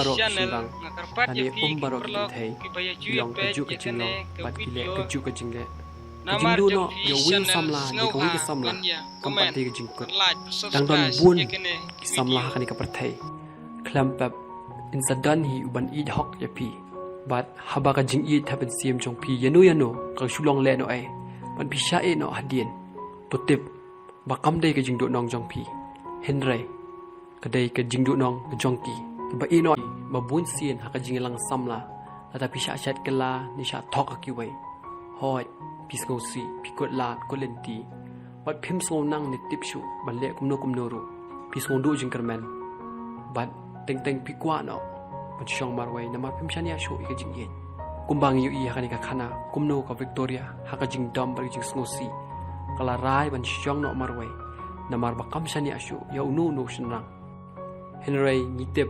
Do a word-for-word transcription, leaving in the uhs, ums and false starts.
Baroh shynrang, lane ym baroh ki kynthei, ki long kajuh ka jinglong bad ki leh kajuh ka jingleh. Ka jingduh noh ïa uwei u samla ne kawei ka samla kam pat dei ka jingkut. Dang don bun ki samla ha kane ka pyrthei. Khlem pep, yn sa don hi uban ïeit hok ïa phi. Bad haba ka jingïeit ha mynsiem jong phi ïano ïano ka shu long lehnohei, bad phi shah ïehnoh hadien, to tip ba kam dei ka jingduhnong jong phi, hynrei ka dei ka jingduhnong jong ki kiba ïehnoh ba bun sien ha ka jingïalang samla, lada phi shah shet kylla ne shah thok ha kiwei, hooid, phi sngewsih, phi kut lad kut lynti, bad phim sngew nang ne tip shuh ban leh kumno kumno ruh. Phi sngew duh jingkyrmen, bad teng teng phi kwah noh ban shong marwei namar phim shaniah shuh ïa ka jingïeit. Kumba ngi ïohi ha kane ka khana, kumno ka Victoria ha ka jingdom bad ka jingsngewsih ka la rai ban shong noh marwei namar ba kam shaniah shuh ïa uno uno u shynrang. Hynrei ngi tip